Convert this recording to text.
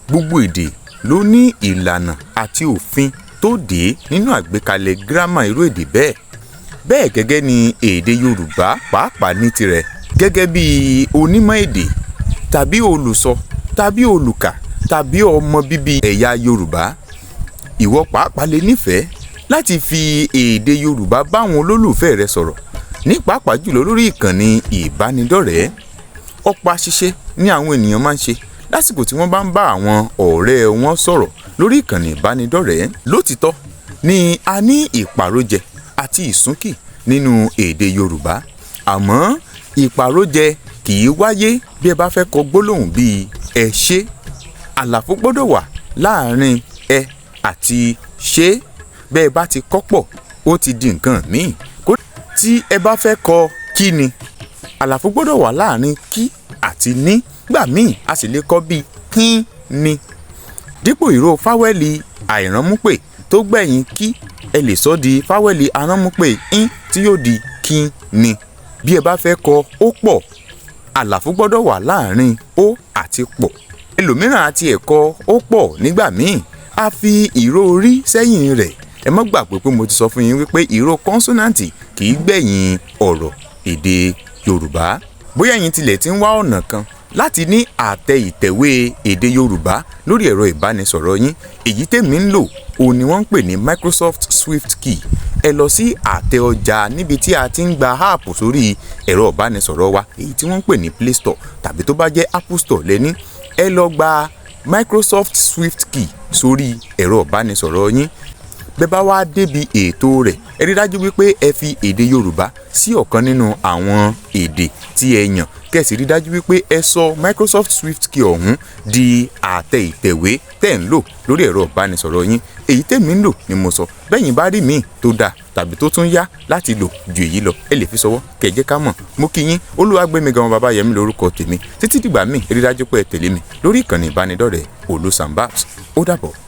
Gbogbo èdè ló ní ìlànà àti òfin tó dè é nínú àgbékalẹ̀ gírámà irú èdè bẹ́ẹ̀. Bẹ́ẹ̀ gẹ́gẹ́ ni èdè Yorùbá pàápàá ní tirẹ̀. Gẹ́gẹ́ bí onímọ̀ èdè tàbí olùsọ tàbí olùkà tàbí ọmọ bíbí ẹ̀yà Yorùbá, ìwọ pàápàá lè nífẹ̀ẹ́ láti fi èdè Yorùbá báwọn olólùfẹ́ rẹ sọ̀rọ̀, ní pàápàá jùlọ lórí ìkànnì ìbánidọ́rẹ̀ẹ́. Ọ̀pọ̀ àṣìṣe ni àwọn ènìyàn máa ń ṣe lásìkò tí wọ́n bá ń bá àwọn ọ̀rẹ́ wọn sọ̀rọ̀ lórí ìkànnì ìbánidọ́rẹ̀ẹ́. Lótìítọ́ ni a ní ìpàrọ̀jẹ àti ìsúnkì nínú èdè Yorùbá, àmọ́ ìpàrọ̀jẹ kì í wáyé bí ẹ bá fẹ́ kọ gbólóhùn bíi "ẹ ṣé". Àlàfo gbọ́dọ̀ wà láàrin ẹ àti ṣé. Bẹ́ẹ̀ bá ti kọ́ pọ̀, ó ti di nǹkan míì. Tí ẹ bá fẹ́ kọ kí ni, àlàfo gbọ́dọ̀ wà láàrin kí àti ní. Gbà míì, a sì lè kọ bíi kín ni. Dípò ìró fáwẹ́lì àìránmúpè tó gbẹ̀yìn kí, ẹ lè sọ di fáwẹ́lì aránmúpè ín tí yóò di kín ni. Bí ẹ bá fẹ́ kọ ó pọ̀, àlàfo gbọ́dọ̀ wà láàrin ó àti pọ̀. Ẹlòmíràn àti ẹ̀kọ́ ó pọ̀ nígbà míì a fi ìró orí sẹ́yìn rẹ̀. Ẹ má gbàgbé pé mo ti sọ fún yín wípé ìró kọ́nsọ́nàǹtì kì í gbẹ̀yìn ọ̀rọ̀ èdè Yorùbá. Bóyá ẹ̀yin tilẹ̀ ti ń wá ọ̀nà kan láti ní àtẹ ìtẹ̀wé èdè Yorùbá lórí ẹ̀rọ ìbánisọ̀rọ̀ yín, èyí tèmi ń lò òun ni wọ́n ń pè ní Microsoft SwiftKey. Ẹ lọ sí àtẹ ọjà níbi tí a ti ń gba áàpù sórí ẹ̀rọ ìbánisọ̀rọ̀ wa, èyí tí wọ́n ń pè ní Play Store, tàbí tó bá jẹ́ Apple Store lẹ́ní, ẹ lọ gba Microsoft SwiftKey sórí ẹ̀rọ ìbánisọ̀rọ̀ yín. Bẹ́ẹ̀ bá wá débi ètò rẹ̀, ẹ rí dájú wípé ẹ fi èdè Yorùbá sí ọ̀kan nínú àwọn èdè tí ẹ yàn, kẹ́ sì rí dájú wípé ẹ sọ Microsoft SwiftKey ọ̀hún di àtẹ ìtẹ̀wé tẹ̀ ń lò lórí ẹ̀rọ ìbánisọ̀rọ̀ yín. Èyí tèmi ń lò ni mo sọ. Bẹ́yìn bá rí míì tó dáa tàbí tó tún yá láti lò ju èyí lọ, ẹ lè fi sọwọ́ kẹ́ jẹ́ ká mọ̀. Mo kí yín. Olúwagbémiga ọmọ bàbá Yẹmí lórúkọ tèmi. Títí dìgbà míì, ẹ rí dájú pé ẹ tẹ̀lé mi lórí ìkànnì ìbánidọ́rẹ̀ẹ́ Olúsambabs. Ó dàbọ̀.